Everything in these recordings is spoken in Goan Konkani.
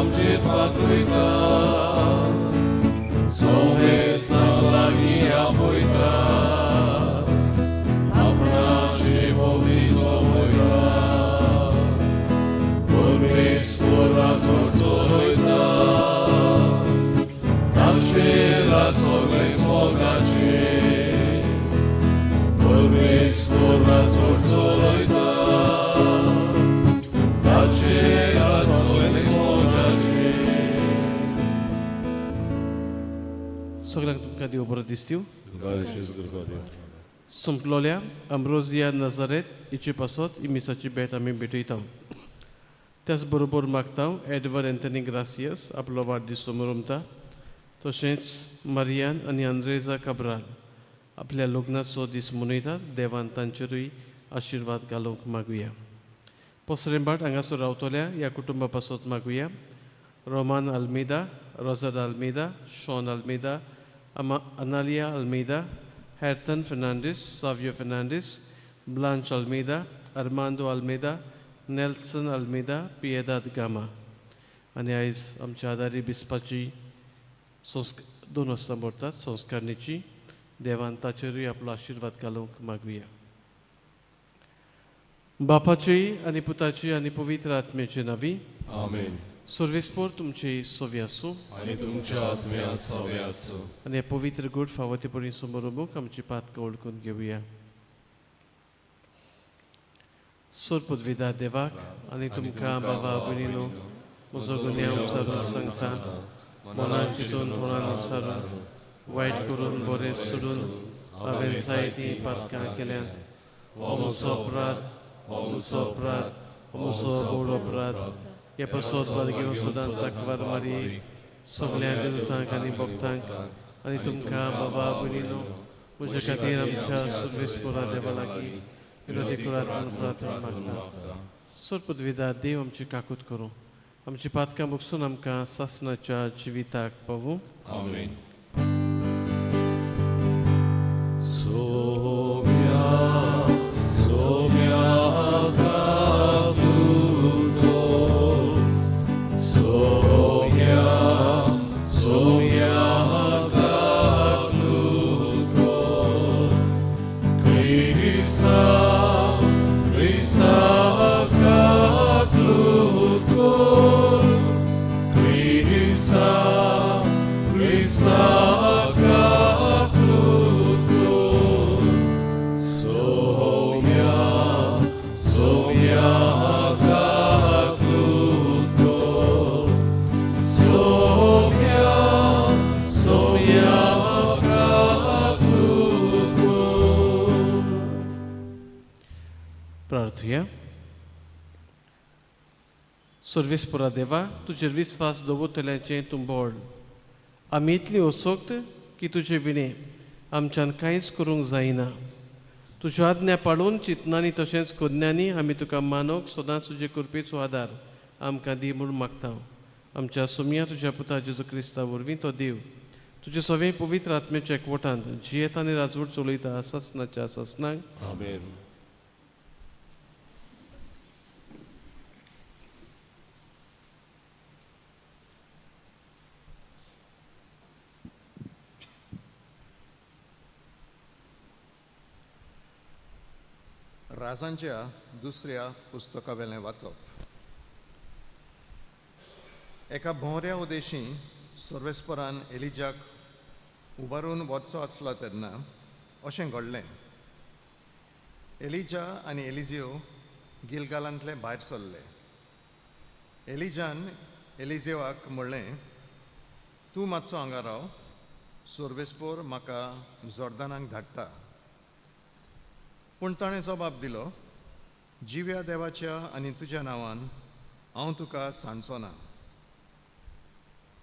आमचेर फांकयता, सोमेस्तां लागीं आपयता, आपणाचे भोंवती जमयता, परमेश्वर राजवट चलयता, ताचेला सगळें मोगाचेर, परमेश्वर राजवट चलयता, ताचेला सगळें मोगाचेर. सगळ्यांक तुमकां देव बरो दिसतीव. तुका. संपलोल्या अम्ब्रोजिया नजरेत हिचे पासत ही मिसाची भेट आमी भेटयता. त्याच बरोबर मागता एडवर्ड एंथनी ग्रासियस आपलो वाडदीस समरमता, तशेंच मारियान आनी आंद्रेजा काब्राल आपल्या लग्नाचो दीस मनयतात. देवान तांचेरूय आशिर्वाद घालूंक मागुया. पोसरेंबाट हांगासर रावतल्या ह्या कुटुंबा पासत मागुया. रोमान आल्मेदा, रोजर आल्मेदा, शॉन आल्मेदा, अनालिया आल्मेदा, हेर्तन फर्नांडीस, सावियो फर्नांडीस, ब्लांच आल्मेदा, अरमांदो आल्मेदा, नेल्सन आल्मेदा, पियेदाद गामा. आनी आयज आमच्या आदारी बिस्पाची 2 वर्सां भरतात संस्कारणीची. देवान ताचेरूय आपलो आशिर्वाद घालूंक मागुया. बापाची आनी पुताची आनी पवित्र आत्म्याचे नांवी. आमेन. सर्वेस्पोर तुमचे सोवी आसूं. आनी तुमच्या आत्म्यांत सवे आसूं. आनी हे पवित्र गूट फावो ते परी समोर आमची पातकां वळखून घेवया. सोरपुदविदा देवाक आनी तुमकां बाबा भयणीनो म्हजो गुन्यांव उचारून सांगता, मनान चिंतून तोंडान उचारून वायट करून बरें सोडून हांवें जायतीं पातकां केल्यांत. हो म्हजो अपराध, हो म्हजो अपराध, हो म्हजो व्हड अपराध. हे पासत वाद घेवन सदांच आंकवार मारी, सगल्या देवतांक आनी भक्तांक आनी तुमकां बाबा भयणीनो म्हज्या खातीर आमच्या सर्वेस्पोरा देवा लागीं विनोदी करात म्हूण प्रार्थना मागता. सोरपदविदा देव आमची काकूत करूं, आमची पातकां बगसून आमकां सासनाच्या जिविताक पावूं. आमेन. सोम्या सोम्या काकुतो, सोम्या सोम्या काकुतो, क्रिस्ता क्रिस्ता काकुतो, क्रिस्ता क्रिस्ता काकुतो, सोम्या सोम्या काकुतो, सोम्या सोम्या काकुतो. प्रार्थुया. सर्वेस्पोरा देवा, तुजेर विस्वास दवरतल्यांचें तूं बळ. आमी इतली असक्त की तुजे विणें आमच्यान कांयच करूंक जायना. तुज्यो आज्ञा पाळून चिंतनांनी तशेंच करण्यांनी आमी तुका मानूंक सदांच तुजे कृपेचो आदार आमकां दी म्हूण मागता. आमच्या सोमया तुज्या पुता जेजू क्रिस्ता वरवीं तो देव तुजे सगळे पवित्र आत्म्याच्या एकवटांत जियेता आनी राजवट चलयता सासनाच्या सासनाक. आमेन. राजांच्या दुसऱ्या पुस्तकावेलें वाचप. एका भोंवऱ्या उदेशी सर्वेस्परान एलिजाक उबारून वचचो आसलो तेन्ना अशें घडलें. एलिजा आनी एलिजियो गिलगालांतले भायर सरले. एलिजान एलिजेवाक म्हणलें, तूं मातसो हांगा राव, सर्वेस्पोर म्हाका जॉर्दानाक धाडटा. पूण ताणें जबाब दिलो, जिव्या देवाच्या आनी तुज्या नांवान हांव तुका सांडचो ना.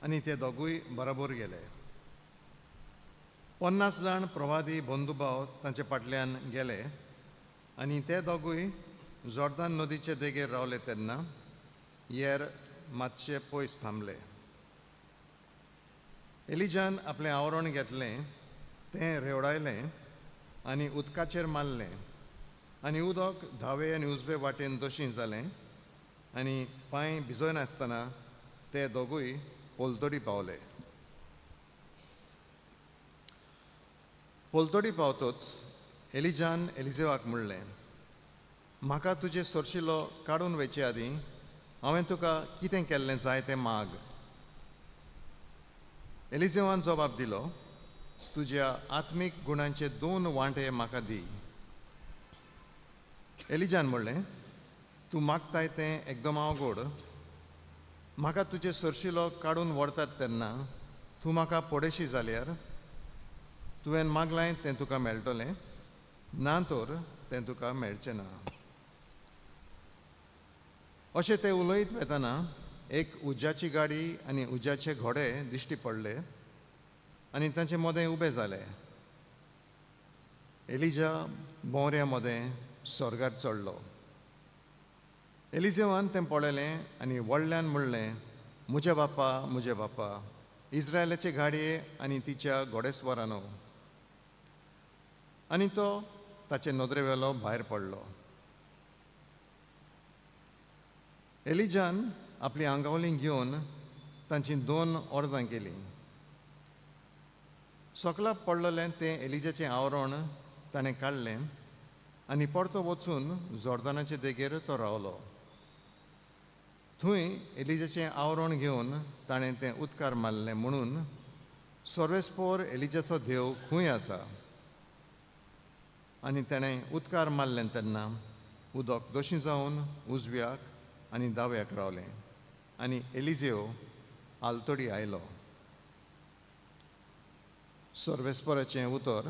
आनी ते दोगूय बराबर गेले. 50 जाण प्रवादी बंधुभाव तांचे फाटल्यान गेले आनी ते दोगूय जॉर्दान नदीचे देगेर रावले तेन्ना येर मातशे पयस थांबले. एलिजान आपलें आवरण घेतलें, तें रेवडायलें आनी उदकाचेर मारलें आनी उदक धावे आनी उजवे वाटेन दशीं जालें आनी पांय भिजयनासतना ते दोगूय पलतडी पावले. पलतडी पावतच एलिजान एलिजेवाक म्हणलें, म्हाका तुजे सरशिलो काडून वयचे आदीं हांवें तुका कितें केल्लें जाय तें माग. एलिजेवान जबाब दिलो, तुज्या आत्मीक गुणांचे 2 वांटे म्हाका दी. एलिजान म्हणलें, तूं मागताय तें एकदम अवघड. म्हाका तुजे सरशिलो काडून व्हरतात तेन्ना तूं म्हाका पडशी जाल्यार तुवें मागलां तें तुका मेळटलें, ना तर तें तुका मेळचें ना. अशें ते उलयत वेतना एक उज्याची गाडी आनी उज्याचे घोडे दिश्टी पडले आनी तांचे मदें उबे जाले. एलिजा भोंवऱ्या मदें स्वर्गार चडलो. एलिजेवान तें पळयलें आनी व्हडल्यान म्हणलें, म्हज्या बापा, म्हज्या बापा, इस्रायलाचे गाडये आनी तिच्या घोडेस्वरानो. आनी तो ताचे नदरेवेलो भायर पडलो. एलिजान आपली आंगावली घेवन तांची 2 अर्दां केलीं. सकला पडलेलें तें एलिजाचें आवरण ताणें काडलें आनी परतो वचून जॉर्दनाचे देगेर तो रावलो. थंय एलिजाचें आवरण घेवन ताणें तें उदकार मारलें म्हणून सर्वेस्पोर एलिजाचो देव खंय आसा. आनी ताणें उदकार मारलें तेन्ना उदक दोशी जावन उजव्याक आनी दाव्याक रावलें आनी एलिजेव आलतडी आयलो. सर्वेस्पोराचें उतर.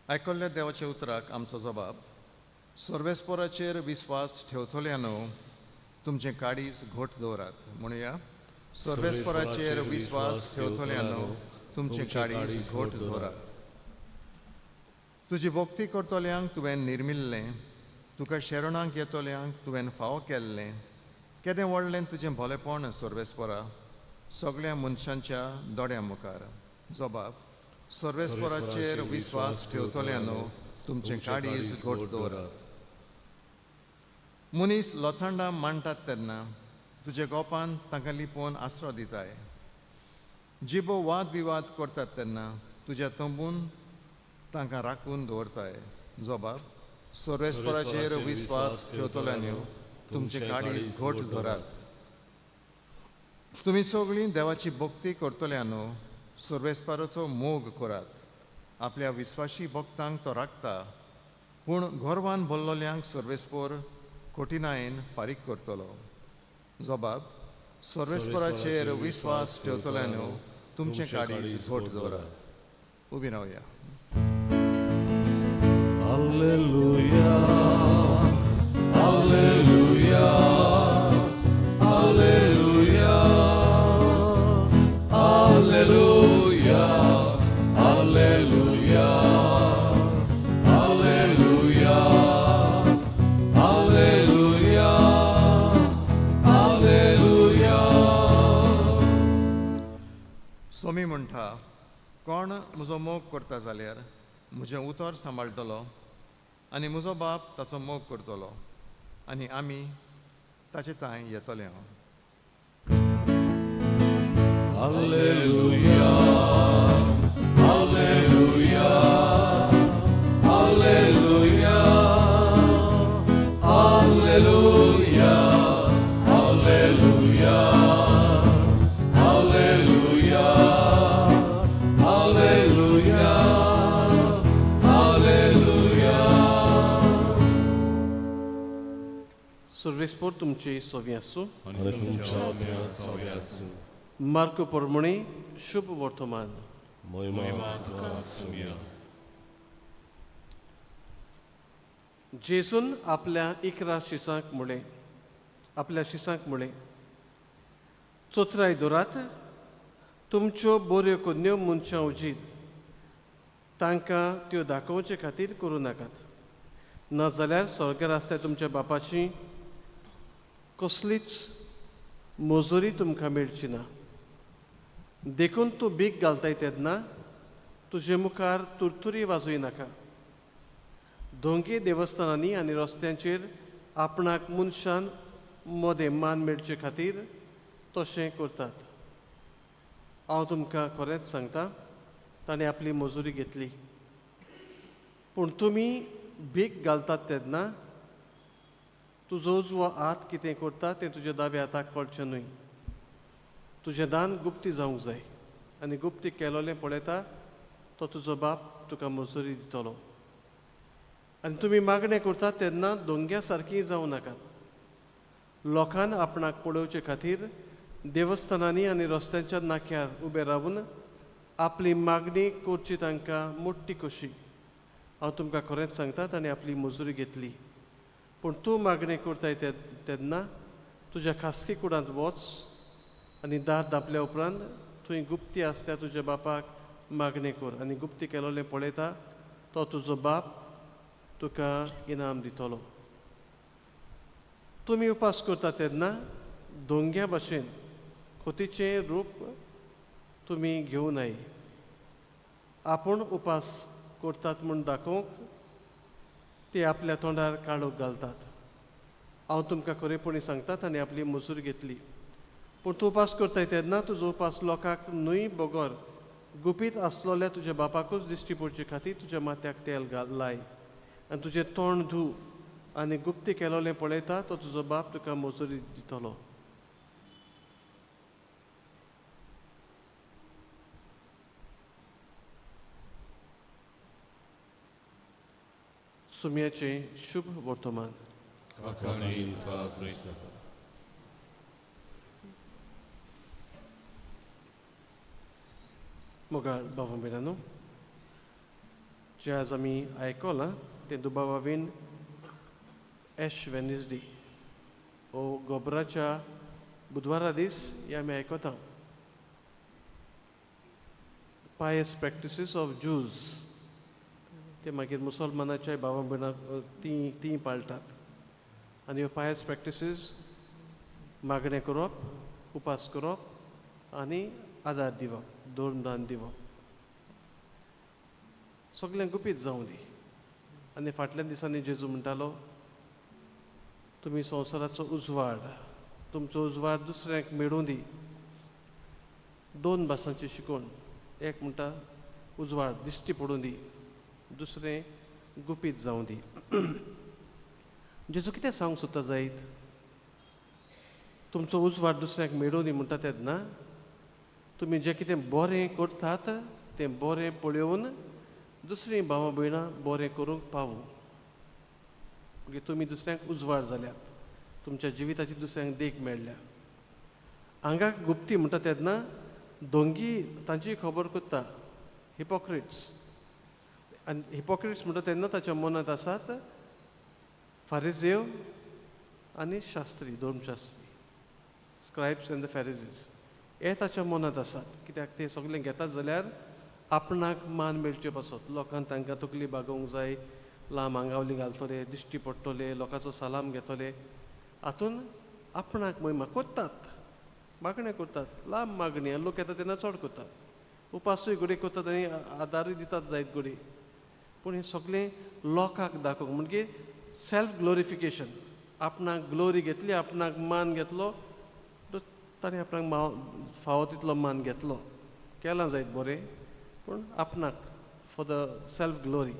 आयकल्ल्या देवाच्या उतराक आमचो जबाब. सर्वेस्पोराचेर विस्वास ठेवतल्यानो तुमचें काळीज घट दवरात. म्हणुया, सर्वेस्पोराचेर विस्वास ठेवतल्यानो तुमचें काळीज घट दवरात. तुजी भक्ती करतल्यांक तुवें निर्मिल्लें, तुका शरणाक येतल्यांक तुवें फावो केल्लें. केदें व्हडलें तुजें भोलेपण सर्वेस्पोरा, सगळ्या मनशांच्या दोळ्यां मुखार. जबाब, सर्वेस्पोराचेर विस्वास ठेवतल्यानो तुमचें काळीज घट दवरात. मनीस लोचांडां मांडटात तेन्ना तुजे गोपान तांकां लिपोवन आसरो दिताय. जिबो वाद विवाद करतात तेन्ना तुज्या तंबून तांकां राखून दवरताय. जबाब, सर्वेस्पोराचेर विस्वास ठेवतल्यानो तुमचें काळीज घट दवरात. तुमी सगळीं देवाची भक्ती करतल्यानो सर्वेस्पोराचो मोग करात. आपल्या विस्वाशी भक्तांक तो राखता, पूण गोरवान भरलेल्यांक सर्वेस्पोर कठिणायेन फारीक करतलो. जबाब, सर्वेस्पोराचेर विस्वास ठेवतल्यानो तुमचें काळीज घट दवरात. उबी रावया. Alleluia, Alleluia, Alleluia, Alleluia, Alleluia, Alleluia, Alleluia, Alleluia. Swami म्हणटा, कोण म्हजो मोग करता जाल्यार म्हजें उतर सांबाळटलो आनी म्हजो बाप ताचो मोग करतलो आनी आमी ताचे तांय येतले. हांव Alleluia, Alleluia, Alleluia, Alleluia, Alleluia, Alleluia, Alleluia, Alleluia. सर्वेस्पोर तुमचे सोवी आसूं. आनी तुमच्या आत्म्यान आसूं. मार्को पोरमणी शुभ वर्तमान. महिमा तुका आसुया. जेजून आपल्या 11 शिसांक म्हणलें, आपल्या शिसांक म्हणलें, चोत्राय दवरात, तुमच्यो बऱ्यो कोन्यो मनशां उजीर तांकां त्यो दाखोवचे खातीर करूं नाकात, नाजाल्यार स्वर्गार आसल्या तुमच्या बापाची कसलीच मजुरी तुमकां मेळची ना. देखून तूं भीक घालताय तेन्ना तुजे मुखार तुरतुरी वाजोय नाका. दोंगे देवस्थानांनी आनी रस्त्यांचेर आपणाक मनशान मदें मान मेळचे खातीर तशें करतात. हांव तुमकां खरेंच सांगता, ताणें आपली मजुरी घेतली. पूण तुमी भीक घालतात तेन्ना तुजो उजवो हात कितें करता तें तुज्या दाव्या हाताक कळचें न्हय. तुजें दान गुप्ती जावंक जाय आनी गुप्ती केलोलें पळयता तो तुजो बाप तुका मजुरी दितलो. आनी तुमी मागणें करतात तेन्ना दोंग्या सारकी जावं नाकात. लोकान आपणाक पळोवचे खातीर देवस्थानांनी आनी रस्त्यांच्या नाक्यार उबे रावन आपली मागणी करची तांकां मोटी कशी. हांव तुमकां खरेंच सांगता, ताणें आपली मजुरी घेतली. पूण तूं मागणें करताय तेन्ना तुज्या खासगी कुडांत वच आनी दार धांपल्या उपरांत थंय गुप्ती आसता तुज्या बापाक मागणें कर आनी गुप्ती केलोलें पळयता तो तुजो बाप तुका इनाम दितलो. तुमी उपास करता तेन्ना दोंग्या भाशेन खोतीचें रूप तुमी घेवं नये. आपूण उपास करतात म्हूण दाखोवंक ते आपल्या तोंडार काळोख घालतात. हांव तुमकां खरेपणी सांगता, ताणें आपली मजूर घेतली. पूण तूं उपास करताय तेन्ना तुजो उपास लोकांक न्हय बगर गुपीत आसलोल्या तुज्या बापाकूच दिश्टी पडचे खातीर तुज्या माथ्याक तेल घाल लाय आनी तुजें तोंड धू आनी गुप्ती केलोलें पळयता तो तुजो बाप तुका मजुरी दितलो. सुम्याचें शुभ वर्तमान. मोगाळ बाबा भयणांनो, जें आज आमी आयकलां तें दुबावावीण एश वेनसडे ओ गोबराच्या बुधवारा दीस हें आमी आयकता. पायस प्रॅक्टिसीस ऑफ ज्यूज ते मागीर मुसलमानाच्या बाबा भयणां तीं तीं पाळटात. आनी ह्यो पायस प्रॅक्टिसीस मागणें करप, उपास करप आनी आदार दिवप, धर्मदान दिवप, सगळें गुपीत जावं दी. आनी फाटल्या दिसांनी जेजू म्हणटालो, तुमी संवसाराचो उजवाड, तुमचो उजवाड दुसऱ्यांक मेळूं दी. दोन भासांची शिकवण, एक म्हणटा उजवाड दिश्टी पडूं दी, दुसरें गुपीत जावं दी. जेजू कितें सांगूंक सोदता जायत? तुमचो उजवाड दुसऱ्यांक मेळूं दी म्हणटा तेन्ना तुमी जें कितें बरें करतात तें बरें पळोवन दुसरीं भावां भयणां बरें करूंक पावूं. मागीर तुमी दुसऱ्यांक उजवाड जाल्यात, तुमच्या जिविताची दुसऱ्यांक देख मेळ्ळ्या. हांगा गुप्ती म्हणटा तेन्ना दोंगी तांची खबर करता, हिपोक्रेट्स. आनी हिपोक्रेट्स म्हणटा तेन्ना ताच्या मनांत आसात फारिजेव आनी शास्त्री, धर्मशास्त्री, स्क्रायब्स एंड the फॅरिजीस. हे ताच्या मनांत आसात. कित्याक ते सगळें घेतात जाल्यार आपणाक मान मेळचे पासत, लोकांक तांकां तकली बागोवंक जाय, लांब आंगावली घालतले, दिश्टी पडटले, लोकांचो सलाम घेतले, हातून आपणाक महिमा करतात, मागणें करतात, लांब मागणी. लोक येता तेन्ना चड करतात, उपासूय घडये करतात आनी आदारूय दितात जायत घडये. पूण हें सगळें लोकांक दाखोवंक म्हणजे सेल्फ ग्लोरिफिकेशन. आपणाक ग्लोरी घेतली, आपणाक मान घेतलो, ताणें आपणाक फावो तितलो मान घेतलो, केलां जायत बरें, पूण आपणाक फॉर the self glory.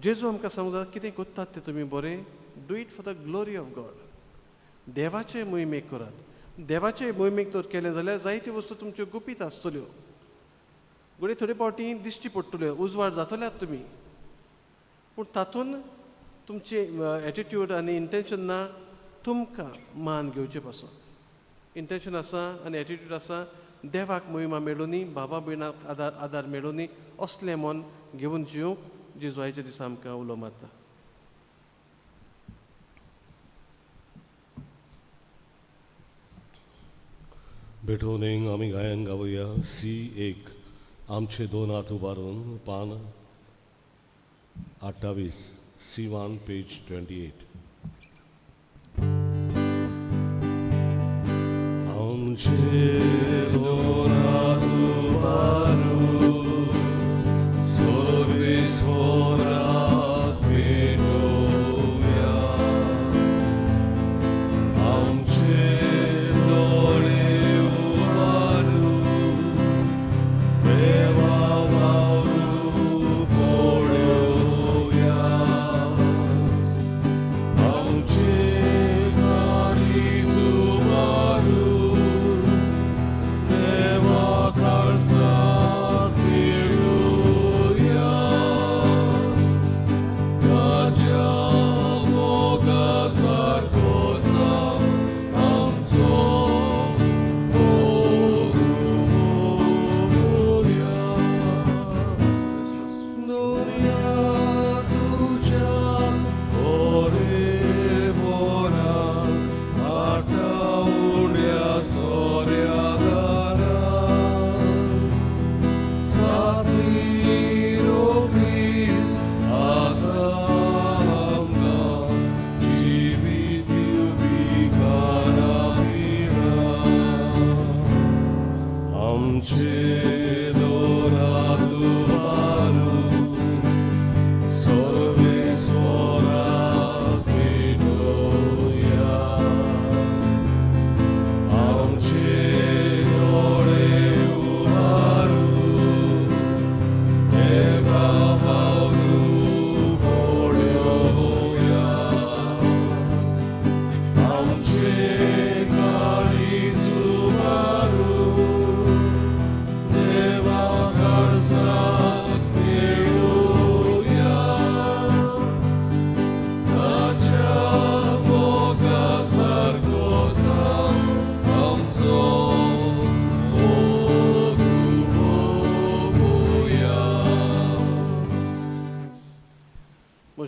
जेजू आमकां सांगता कितें करतात तें तुमी बरें, do it for the glory of God. देवाचे मोहिमेक करात. देवाचे मोहिमेक तर केलें जाल्यार जायत्यो वस्तू तुमच्यो गुपीत आसतल्यो, घडये थोडे फावटी दिश्टी पडटल्यो, उजवाड जातल्यात तुमी, पूण तातूंत तुमचें एटिट्यूड आनी इंटेंशन ना तुमकां मान घेवचे पासत. इंटेंशन आसा आनी एटिट्यूड आसा देवाक मोहिमा मेळुनी, बाबा भयणाक आदार आदार मेळुनी, असलें मन घेवन जिवंक जेजू आयच्या दिसा आमकां उलो मारता. भेटवणेक आमी गायन गावया सी एक, आमचे दोन हात उबारून, पान 28, C1 page 28. आमचे दोन हात उबारून सर्वेस्वराक भेटोवया,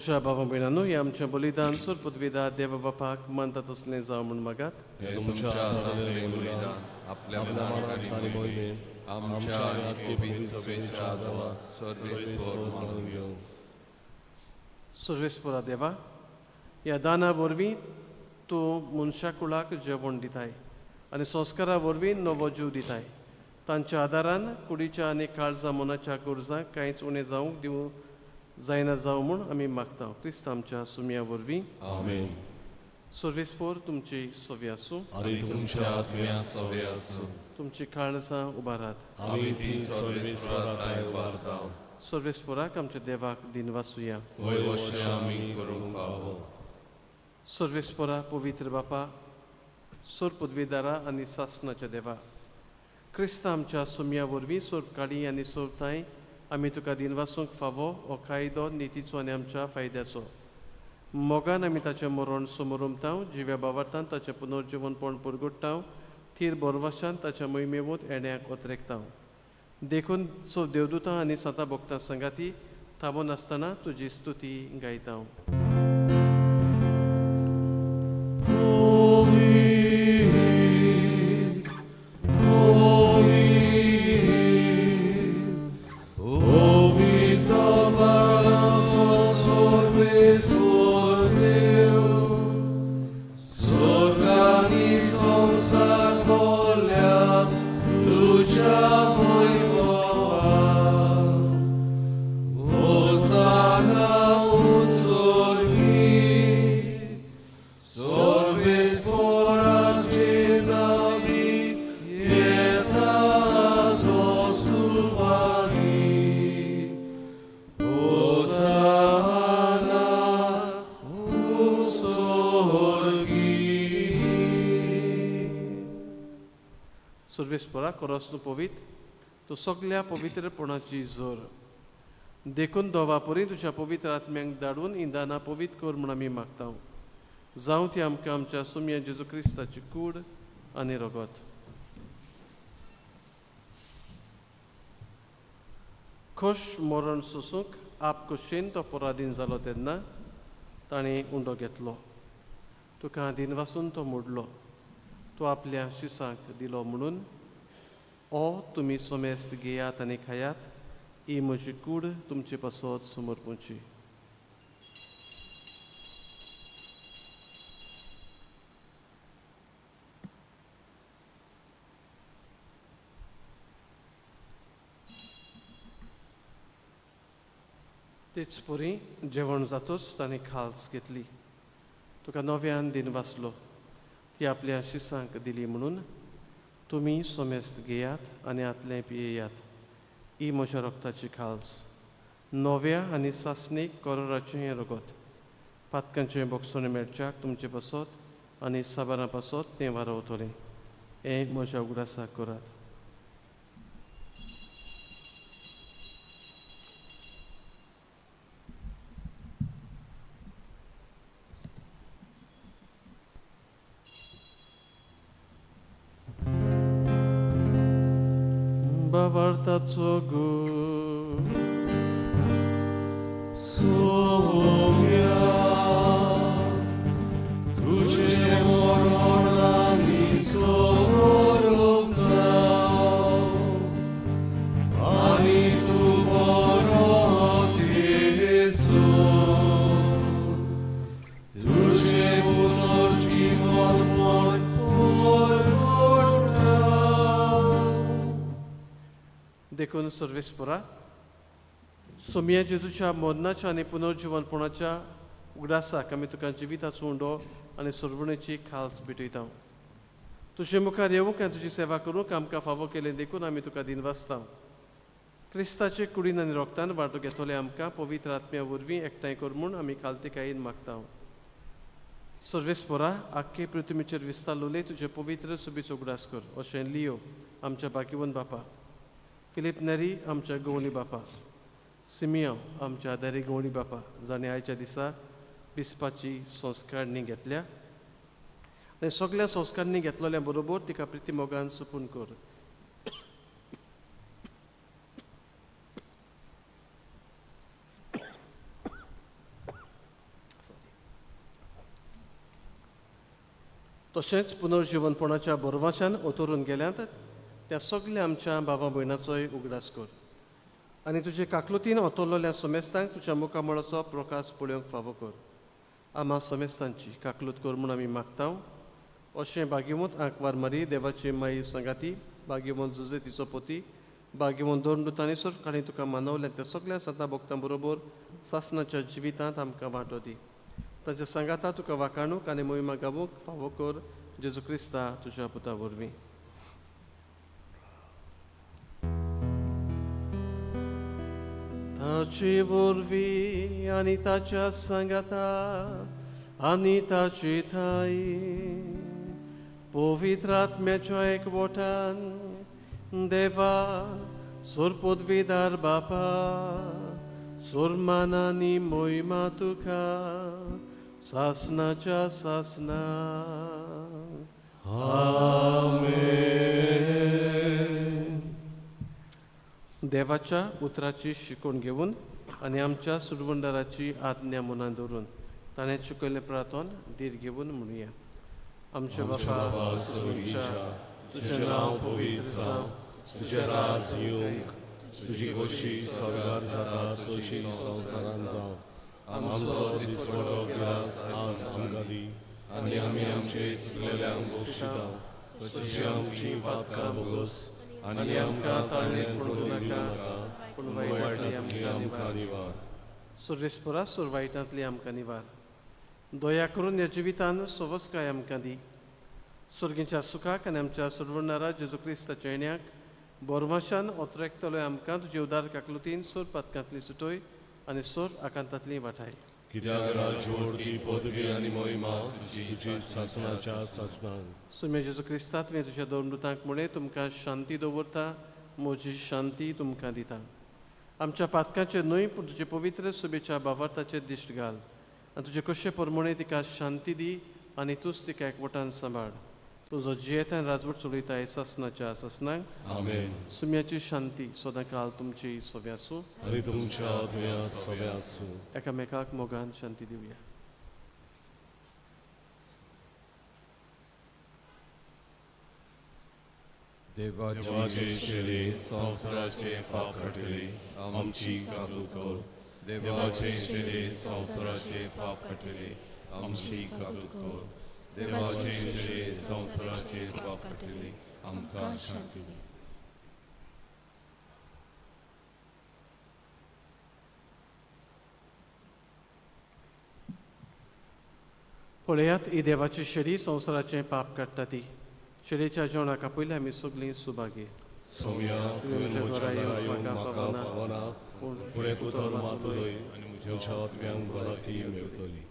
म्हज्या बाबा भयणांनो, हें आमचें बलिदान सोर पदवीदार देवा बापाक मानता तसलें जावं म्हूण मागात. हे तुमच्या हातांतलें बलिदान आपल्या मानात आनी मोहिमेन आमच्या आनी आख्खे पवित्र सभेच्या आदावा सर्वेस्पर मानून घेवं. सर्वेस्परा देवा, ह्या दाना वरवीं तूं मनशा कुळाक जेवण दिताय आनी संस्कारा वरवीं नवो जीव दिताय. तांच्या आदारान कुडीच्या आनी काळजा मनाच्या गरजांक कांयच उणें जावंक दिवं जायना जावं म्हूण आमी मागता, क्रिस्त आमच्या सुमया वरवीं. आमेन. सर्वेस्पर तुमची सवी आसूं आनी तुमच्या आत्म्यांत सवे आसूं. तुमची काळजां उबारात. आमी ती सर्वेस्परा ठांय उबारता. सर्वेस्पराक आमच्या देवाक दिनवासुया. वय अशें आमी करूंक फावो. सर्वेस्परा पवित्र बापा, सोर पदवीदारा आनी सासणाच्या देवा, क्रिस्त आमच्या सुमया वरवीं सोर काळी आनी सोर थांय आमी तुका दिनवासूंक फावो हो कायदो नितीचो आनी आमच्या फायद्याचो. मोगान आमी ताचें मरण समोरमतांव, जिव्या बावार्थान ताचें पुनर्जिवनपण पुरगुट्टांव, थीर बोरवाशान ताच्या मोहिमेवत येण्याक ओतरेकतांव. देखून सो देवदूतां आनी सांता भक्तां संगाती थांबो नासतना तुजी स्तुती गायतांव. सर्वेस्परा कोरस तूं पवित्र, तूं सगल्या पवित्रपणाची जोर. देखून दोवा परी तुज्या पवित्र आत्म्यांक धाडून इंदाना पवित्र कर म्हूण आमी मागता. जावं ती आमकां आमच्या सुमया जेजू क्रिस्ताची कूड आनी रगत. खोश मरण सोसूंक आप खोशेन तो पराधीन जालो तेन्ना ताणें उंडो घेतलो, तुका दिनवासून तो मोडलो, तो आपल्या शिसांक दिलो म्हणून, ओ तुमी सोमेस्त घेयात आनी खायात, ही म्हजी कूड तुमचे पासत समर्पूची. तेच परी जेवण जातच ताणें खाल्स घेतली, तुका नव्यान दिनवासलो, ती आपल्या शिसांक दिली म्हणून, तुमी सोमेस्त घेयात आनी आतलें पियेयात, ही म्हज्या रगताची खाल्स, नव्या आनी सासणीक करोराचें हें रगत, पातकांचें बोगसणें मेळच्याक तुमचे पासत आनी साबारां पासत तें वारवतलें. हें म्हज्या उगडासाक करात. बावार्थाचो गूण सोम्या तुझे मरण आमी सोरोवता आनी तूं बरो येसू, तुझे पुनर्जीवनपण परगट्टा. देखून सर्वेस्परा सोमया जेजूच्या मरणाच्या आनी पुनर्जिवनपणाच्या उगडासाक आमी तुका जिविताचो उंडो आनी सर्वणेची खाल्स भेटयता. तुजे मुखार येवंक आनी तुजी सेवा करूंक आमकां फावो केलें देखून आमी तुका दिनवासता. क्रिस्ताचे कुडीन आनी रोगतान वांटो घेतले आमकां पवित्र आत्म्या वरवीं एकठांय कर म्हूण आमी खालतीकायेन मागता. सर्वेस्परा आख्खे पृथ्वीचेर विस्तारलोले तुजे पवित्र सुबीचो उगडास कर, अशें लियो आमच्या बाकीवन बापा, फिलीप नेरी आमच्या गवळी बापा, सिमियांव आमच्या आदारी गवळी बापा, जाणें आयच्या दिसा बिस्पाची संस्कारणी घेतल्या आनी सगल्या संस्कारणी घेतलेल्या बरोबर तिका प्रिती मोगान सुपून कर. तशेंच पुनर्जिवनपणाच्या बरवाशान ओतरून गेल्यात त्या सगल्या आमच्या बाबा भयणाचोय उगडास कर आनी तुजे काकलुतीन ओतरलेल्या समेस्तांक तुज्या मुखामळाचो प्रकाश पळोवंक फावो कर. आमा समेस्तांची काकलूत कर म्हूण आमी मागता. अशें भाग्यवंत आंकवार मारी देवाची माई सांगाती, भाग्यवंत जुजे तिचो पोती, भाग्यवंत दोन दुतांनी सोर तुका मानवल्या त्या सगल्या संतां भक्तां बरोबर सासनाच्या जिवितांत आमकां वांटो दी. तांच्या सांगाता तुका वाखाणूक आनी मोहिमा गावूंक फावो कर जेजू क्रिस्ता तुज्या पुता वरवीं. ताचे वरवीं आनी ताच्या सांगाता आनी ताचे ठाई पवित्र आत्म्याच्या एकवटान देवा सोरपदवीदार बापा सोरमानानी मोहिमा तुका सासनाच्या सासना. आमेन. देवाच्या उतराची शिकवण घेवन आनी आमच्या सुरवंडाराची आज्ञा मनान दवरून ताणें चुकयल्लें प्रार्थन धीर घेवन म्हणुया. आमच्या बापा तुजें नांव पवित्र जावं, तुजें राज येवंक, तुजी खोशी स्वर्गार जाता तशी संवसारांत जावं. आमचो दिसवडो गिरास आज आमकां दी आनी आमी आमचे चुकलेल्यांक बक्षिता तशी आमची पातकां भोगोस आनी आमकां ताळणेंत पडूं नाका पूण वायटांतली आमकां निवार. सुर्वेस्परा सुर वायटांतली आमकां निवार. दया करून ह्या जिवितान सवस्काय आमकां दी. सुर्गीच्या सुखाक आनी आमच्या सुरवणारा जेजू क्रिस्ताच्या येण्याक बोरवाशान ओतरेकतलो आमकां तुजे उदार काकलुतीन सोर पातकांतली सुटोय आनी सोर आकांतांतली वाठाय. कित्याक राजवडती पदवी आनी मोहिमा तुजी सासणाच्या सासणान. सुम्या जेजू क्रिस्ता तुवें तुज्या दोन दुतांक म्हणें तुमकां शांती दवरता, म्हजी शांती तुमकां दिता. आमच्या पातकांचेर न्हय पूण तुजे पवित्र सुबेच्या बावार्थाचेर दिश्ट घाल आनी तुजे कशे प्रमाणे तिका शांती दी आनी तूंच तिका एकवटान सांबाळ. तुजो जियेतान राजवट चलयताय सासणाच्या सासणाक. आमेन. सुम्याची शांती सदांकाल तुमची सव्या आसूं आनी तुमच्या आत्म्या सव्या आसूं. एकामेकाक मोगान शांती दिवया. देवाचे शेरे संवसाराचे पाप काडटले आमची काकूत कर. देवाचे शेरे संवसाराचे पाप काडटले आमची काकूत कर. देवाचे शेरे संवसाराचे पाप काडटले आमकां शांती दी. पळयात ही देवाची शेरी संवसाराचें पाप काडटा ती. शेळेच्या जेवणाक आपयलें आमी सगळीं सुभागी. सोम्या तुवें म्हज्या घरा येवंक म्हाका फावना पूण एक उतर मात उलय आनी म्हज्या आत्म्यांक भलायकी मेळटली.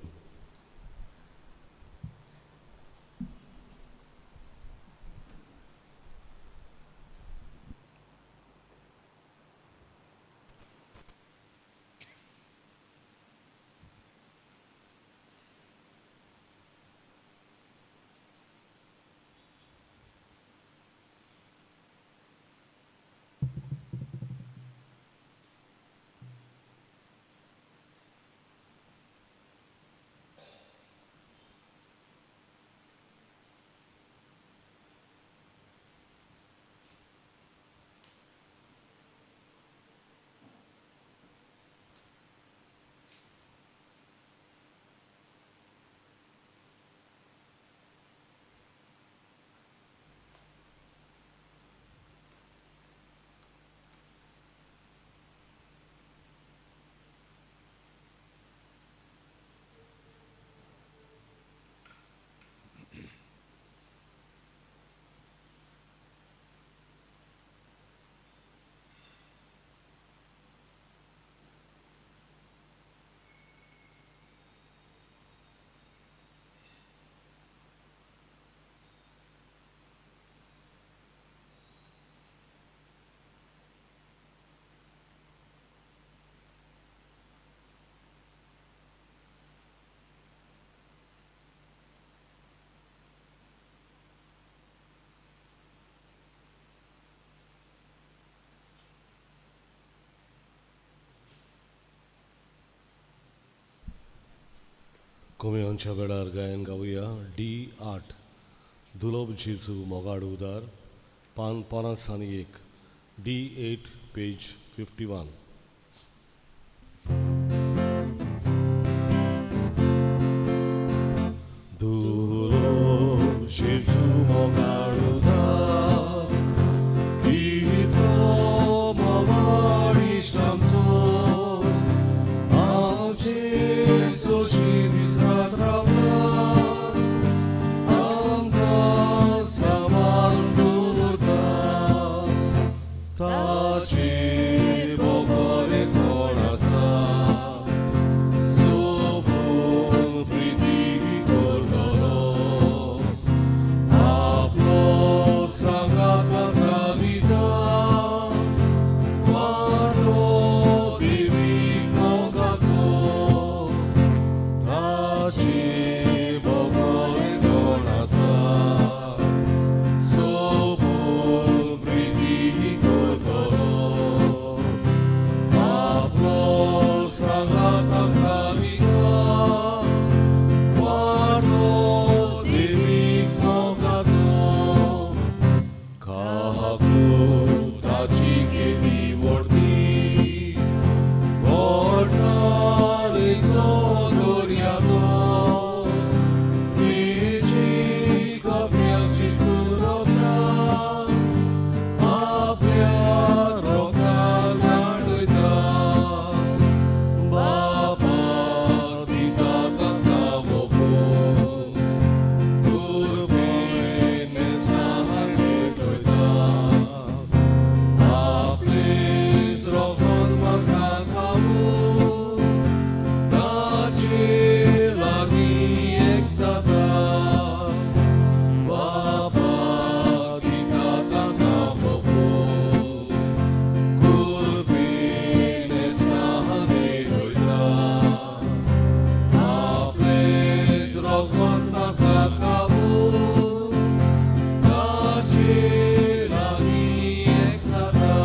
कोमेयांच्या वेळार गायन गावया डी 8. दुलोब जेजू मोगाड उदार, पान 51, D8 page 51. दुलोब जेजू मोगाड उदार, कितलो मोगाड इश्टांचो, आमचे सोशी दिसात रावला, आमकां सांबाळून दवरता, ताचे बगर कोण आसा, सोबून प्रिती करतलो, आपलो सांगात ताका दिता, वांटो देवीक मोगाचो, ताचे बगर कोण आसा, सोबून प्रिती करतलो, आपलो सांगात आमकां दिता, वांटो देवीक मोगाचो, काकूट ताची केदी व्हडली, गोडसाणेचो दर्या तो, तेची कपड्याक चिकून रोता, आपल्या रोगाक दांडयता, बापा दिता तांकां वोपून, कृपेन मेस्तान भेटयता, आपलेच रोगोस म्हाका खावून, ताचे लागीं एक जाता, बापा दिता तांकां वोपून, कृपेन मेस्तान भेटयता, आपलेच रोगोस ताका खावून, ताचे लागीं एक जाता.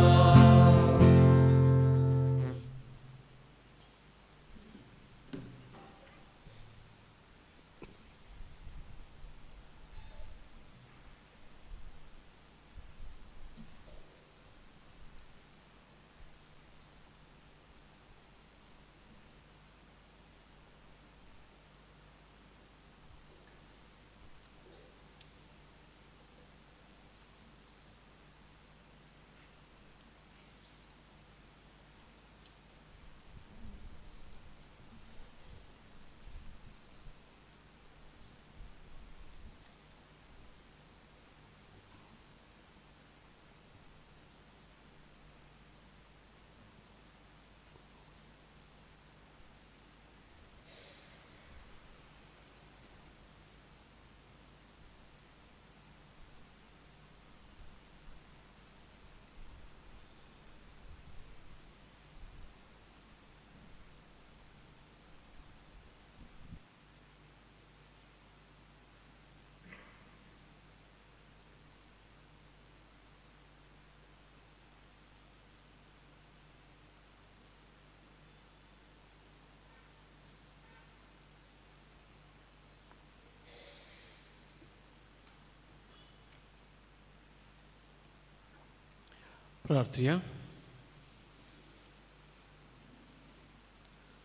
प्रार्थुया.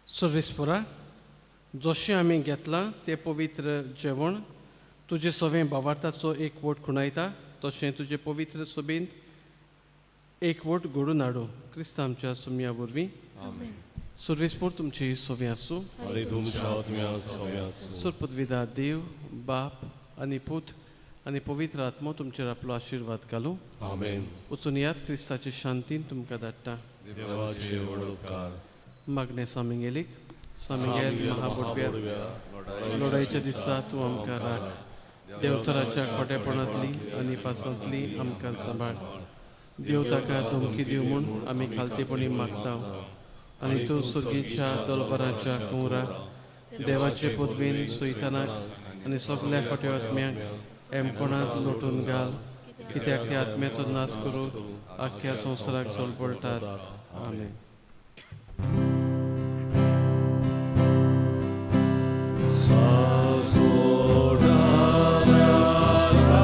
सर्वेस्पोरा, जशें आमी घेतलां तें पवित्र जेवण तुजे सवें बावार्थाचो एक वट खुणायता, तशें तुजे पवित्र सभेंत एक वट घडून हाडूं, क्रिस्त आमच्या सुमया वरवीं. सर्वेस्पोर तुमची सवें आसूं. आनी तुमच्या आत्म्या सवें आसूं. सरपदविदा देव बाप आनी पूत आनी पवित्र आत्मो तुमचेर आपलो आशिर्वाद घालूं. आमेन. वचून यात, क्रिस्ताचे शांतीन तुमकां धाडटा. देवाचे व्हड उपकार. मागणें सामिंगेलीक. सामिंगेल महाबोडव्या, लढायच्या दिसा तूं आमकां राख, देवचाराच्या खोटेपणांतली आनी फासांतली आमकां सांबाळ. देव ताका धमकी दिवं म्हूण आमी खालतेपणी मागता, आनी तूं सुर्गीच्या दलबराच्या कुंवरा देवाचे पदवेन सुयतानाक आनी सगल्या खोट्या आत्म्यांक एमकोणांत लोटून घाल, कित्याक त्या आत्म्याचो नाश करून आख्ख्या संवसाराक चलपळटात. आमेन. Sa, so, da, da, da.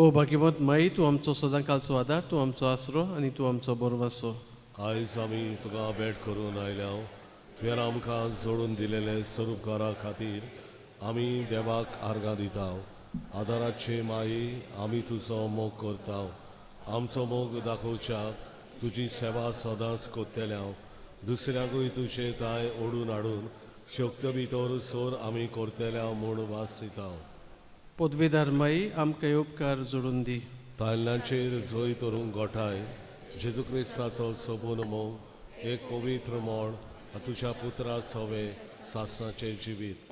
भोव भाग्यवंत माई, तूं आमचो सदांकालचो आदार, तूं आमचो आसरो आनी तूं आमचो बोरवासो. आयज आमी तुका भेट करून आयल्या. तुवें आमकां जोडून दिलेले स्वरूपकारा खातीर आमी देवाक आर्गां दिता. आदाराचे माई, आमी तुजो मोग करता. आमचो मोग दाखोवच्याक तुजी सेवा सदांच करतल्या. दुसऱ्यांकूय तुजे ताय ओडून हाडून शक्त भितर सोर आमी करतल्या म्हूण वास दिता. पदवेदार माई, आमकां हे उपकार जोडून दी. ताल्ल्यांचेर जंय तरूंक गोठाय जेजू क्रिस्ताचो सोबून मोग एक पवित्र मोड तुज्या पुत्रा सवे सासणाचें जिवीत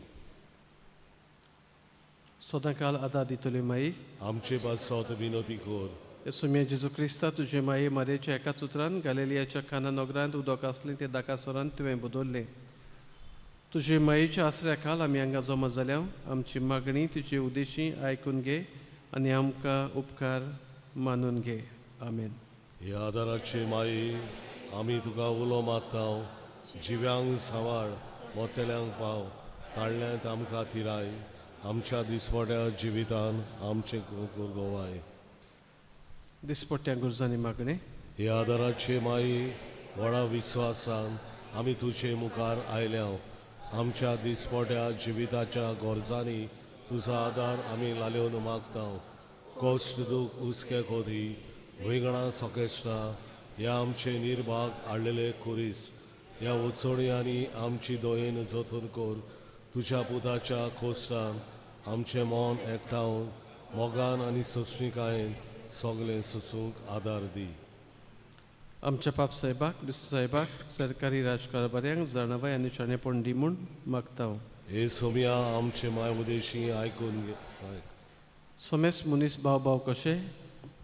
सदांकाल आदार दितली माई, आमचे पासत विनोती कर. येसुम्या जेजू क्रिस्ता, तुजे माये मारयेच्या एकाच उतरान गालेलियाच्या खाना नगरांत उदक आसलें तें दाकासोरान तुवें बदल्लें. तुजे मायेच्या आसऱ्या खाल आमी हांगा जमा जाल्या. आमची मागणी तुजे उदेशी आयकून घे आनी आमकां उपकार मानून घे. आमेन. ह्या आदाराची माई, आमी तुका उलो मारता. जिव्यांक सांवाळ, मोतेल्यांक पाव, ताळ्यांत आमकां थिराय. आमच्या दिसपट्या जिवितान आमचें गोवाय. दिसपट्ट्या गुरजांनी मागणें. ह्या आदाराची माई, व्हडा विस्वासान आमी तुजे मुखार आयल्या. आमच्या दिसपट्या जिविताच्या गरजांनी तुजो आदार आमी लालेवन मागता. कश्ट, दूख, हुस्के, खोदी, विंगडां, सकेश्टां ह्या आमचे निर्भाग हाडलेले खुरीस ह्या उचोडयांनी आमची दोयेन जतन कर. तुज्या पुताच्या खोश्टान आमचें मन एकठावन मोगान आनी सोंसणिकायेन सगळें सोसूंक आदार दी. आमच्या पाप साहेबाक, बिस्व साहेबाक, सरकारी राजकारभाऱ्यांक जाणवाय आनी शाणेपण दी म्हूण मागता. हे सोम्या, आमचे माय उदेशी आयकून घे आयक. सोमेस मनीस भाव भाव कशे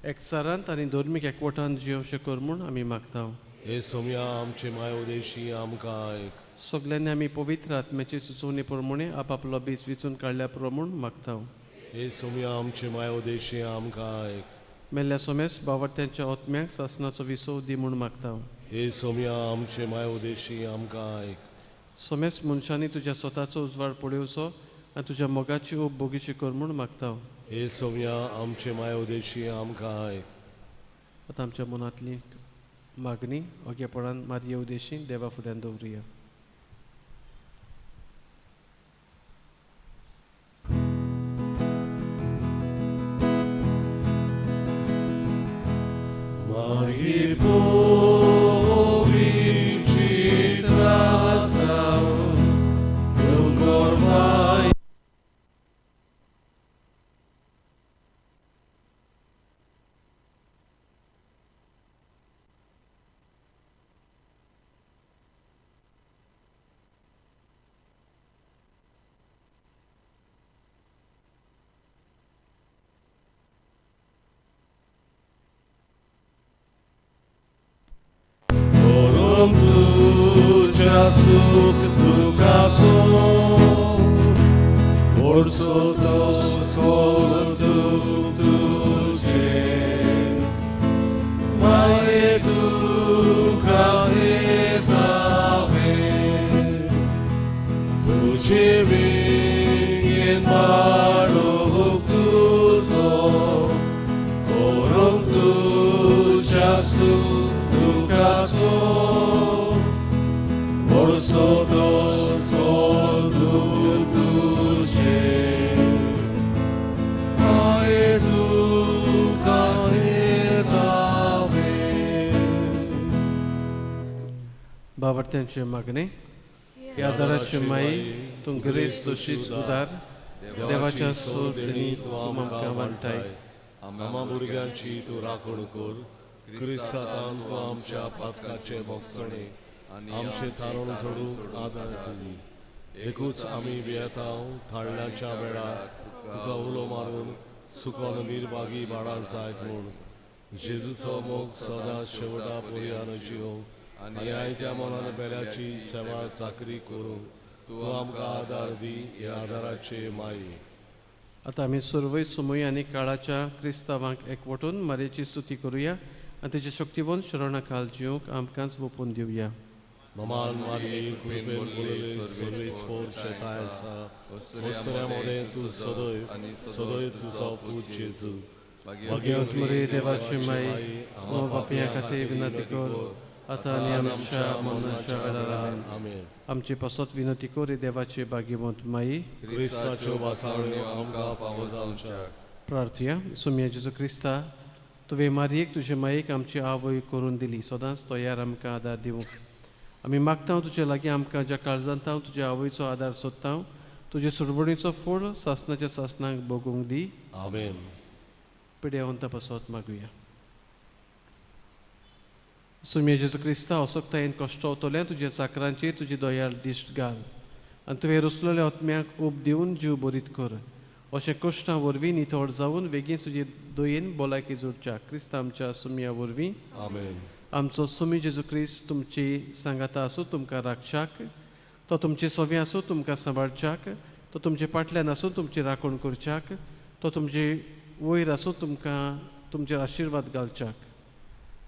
एकचारांत आनी धर्मीक एकवटान जियोवचें कर म्हूण आमी मागता. हे सोम्या, आमचे माय उदेशी आमकां आयक. सगल्यांनी आमी पवित्र आत्म्याची सुचोवणी प्रमाणे आपापलो बीज विचून काडल्या पुरो म्हूण मागता. हे सोम्या, आमचे माय उदेशी आमकां आयक. मेल्ल्या सोमेस बावडत्यांच्या आत्म्याक सासनाचो विसव दी म्हूण मागता. हे सोम्या, आमचे माय उदेशी आमकां आयक. सोमेस मनशांनी तुज्या स्वताचो उजवाड पळोवचो आनी तुज्या मोगाची ऊब बोगीची कर म्हूण मागता. हे सोम्या, आमचे माय उदेशी आमकां आयक. आतां आमच्या मनांतली मागणी ओगेपणान मारये उदेशी देवा फुड्यान दवरुया. मारी पोवी चित्राता दोंगरवाय करून तुज्या सुख दुखाचो वर्सो तो सोल दुख तुजें माये तुका दितावें तुजे विंगेन वाडोवंक तुजो करून तुज्या सुख दुखाचो वर्सो तो सोल दुख तुजें माये तुका दितावें. बावडत्यांचे मागणे. ह्या आदाराची माई, तूं ग्रेस तशीच उदार देवाच्या सोदणी तूं आमकां वांटाय. आमा भुरग्यांची तूं राखण कर. क्रिस्तान तूं आमच्या पातकाचे भोगसणे आमचे थारण जोडूंक आदार दी. एकूच आमी भियेतांव थाळण्याच्या वेळार तुका उलो मारून सुकोन निर्भागी बाळां जायत म्हूण. जेजूचो मोग सदां शेवटा पर्यान जिवंक आनी आयत्या मनान बेल्याची सेवा चाकरी करूंक तूं आमकां आदार दी. ह्या आदाराचे माई. आतां आमी सर्वय समय आनी काळाच्या क्रिस्तांवांक एकवटून मारयेची स्तुती करुया आनी तेजे शक्तिवंत शरणा खाल जिवंक आमकांच वोपून दिवया. नमान मारली कृपेन बोलले सर्वेस्पोर शेताय आसा. वसऱ्या मदें तूं सदैव सदैव तुजो पूत जेजू भाग्यवंत मरे देवाची माई, आम्हा पापयां खातीर विनंती कर, आतां आनी आमच्या मरणाच्या वेळार. आमेन. आमेन. आमची पासत विनंती कर देवाची भाग्यवंत माई. क्रिस्ताच्यो भासावण्यो आमकां फावो जावच्याक. प्रार्थुया. सुमया जेजू क्रिस्ता, तुवें मारयेक तुजे मायेक आमची आवय करून दिली, सदांच तयार आमकां आदार दिवंक. आमी मागता तुजे लागीं, आमकां ज्या काळजांत हांव तुज्या आवयचो आदार सोदता, तुजे सुरवणीचो फळ सासणाच्या सासणाक भोगूंक दी. आमेन. पिडेवंता पासत मागुया. सुमया जेजू क्रिस्ता, असक्तायेन कश्टवतल्या तुज्या चाकरांचेर तुजी दयाळ दिश्ट घाल आनी तुवें रुसलेल्या आत्म्याक ऊब दिवन जीव बरीत कर. अशें कश्टां वरवीं नितळ जावन वेगीं तुजे दयेन भलायकी जोडच्या क्रिस्ता आमच्या सुमया वरवीं. आमेन. आमचो सुमी जेजू क्रिस्त तुमची सांगाता आसूं, तुमकां राखच्याक. तो तुमचे सोवे आसूं, तुमकां सांबाळच्याक. तो तुमचे फाटल्यान आसूं, तुमची राखण करच्याक. तो तुमचे वयर आसूं, तुमकां तुमचेर आशिर्वाद घालच्याक.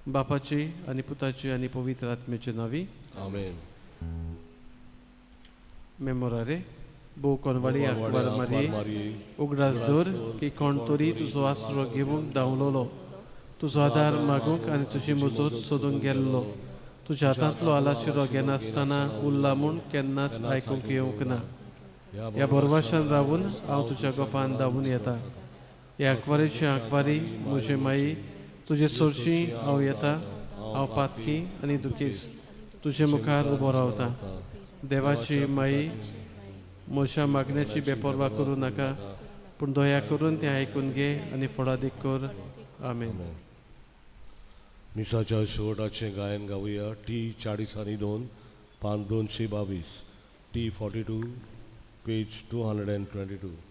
बापाची आनी पुताची आनी पवित्र आत्म्याचे नावी. आमेन. मेमोरारे. भोव कोनवाडी आंकवार मारये, उगडास दवर की कोण तरी तुजो आसरो घेवंक धांवलोलो, तुजो आदार मागूंक आनी तुजी मजत सोदूंक गेल्लो. तुज्या हातांतलो आलाशिरो घेनासतना उरला म्हूण केन्नाच आयकूंक येवंक ना. ह्या भरवशान रावून हांव तुज्या गोपान धांवून येता. ह्या आंकवारीची आंकवारी म्हजे माई, तुजे सोरशी हांव येता. हांव पातकी आनी दुखेस तुजे मुखार उबो रावता. देवाची माई, म्हज्या मागण्याची बेपर्वा करूं नाका, पूण दया करून तें आयकून घे आनी फळादीक कर. आमेन. मिसाच्या शेवटाचें गायन गावया. टी 42, पान 222, T 42, page 222.